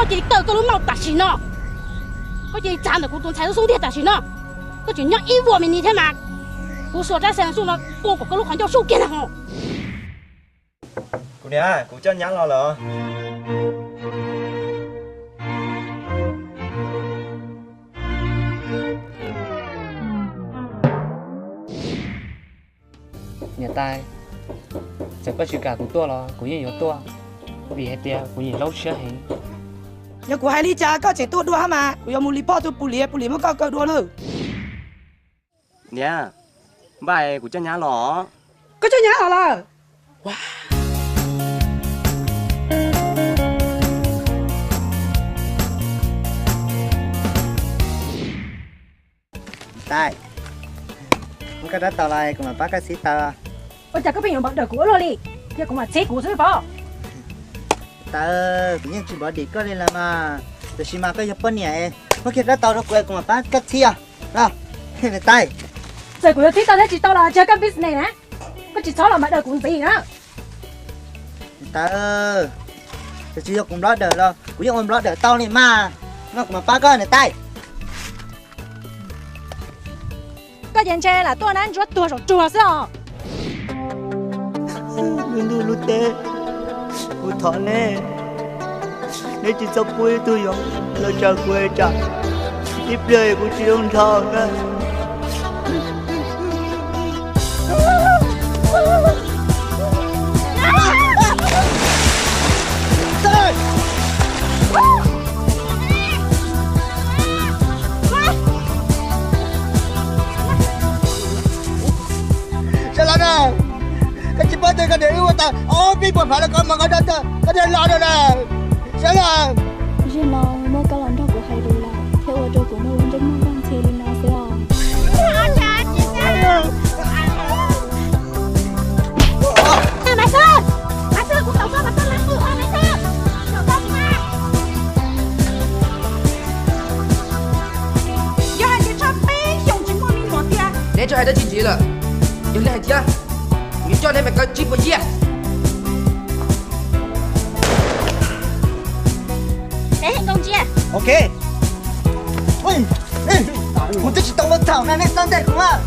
Koj cia li tawm koj lub maj tam sim no. Koj cia li txav ntawm kuv tus ntxhais lub xub ntiag tam sim no. Koj tseem nyob ib vuag me ntsis thiab mas kuv xuas rab xees xub no tua kom koj lub qhov ncauj sub kiag ntag hos. Kuv niam, kuv coj nyab los lawm. Niam tais, txawm koj tsis kam kuv tuaj los kuv yeej yuav tuaj, vim hais tias kuv nyiam Laub siab heev. Yog kuv hais li cas koj tseem tuaj dua hab mas? Kuv yuav mus lis phoj tus pus lias, pus lias muab koj kaw dua nawb. Niam, npaj kuv coj nyab los. Koj coj nyab los lawm? Tais, muab koj rab taus los kuv mam pab koj txhib taws. Ua cas koj pheej yuav npov dawm kuv ua luaj li? Yog kuv mam txhib kuv xwb pob. Tais, kuv yeej tsis npov dawm koj li lawm mas, tab sis mas koj yog poj niam, muab kiag rab taus rau kuv, kuv mam pab koj txhib os. Tais, txawm kuv yuav txhib tau thiab tsis tau los tsis yog koj business na, koj tsis txhob los npov dawm kuv ntxiv na. Tais, txawm tsis yog kuv npov dawm los kuv yeej ua npov dawm tau li mas, no kuv mam pab koj niam tais. Koj ces ntshe lam tuaj nab ntsuab tuag saum tsuag xwb os. Lub ntuj lub teb, kuv thov neb, neb tsis txhob pub ib tug yuav los tsaws kuv es tsam ib pliag kuv tsis zoo nrho na. Sawv los na, koj tsis paub tias koj niam wb ua tau ob peb puas phav los koj mas koj dag tag, koj niag los no na. Sawv los. Zaum no muab koj los nrog kuv hais lus lawm thiaj ua rau kuv muaj lub ntsej muag vaj ntxhw li no xwb os. Yog hais tias tsawg peb xyoos tsis muaj me nyuam tiag. Neb tsis hais dab tsi ntxiv lawm, yog nej hais thiab, kuv yuav coj neb mus kaw tsib puas yias. Peb hais nkauj ntsia. Ok. Kuv twb tsis tau ua txhaum na, nej txhob ntes kuv mas.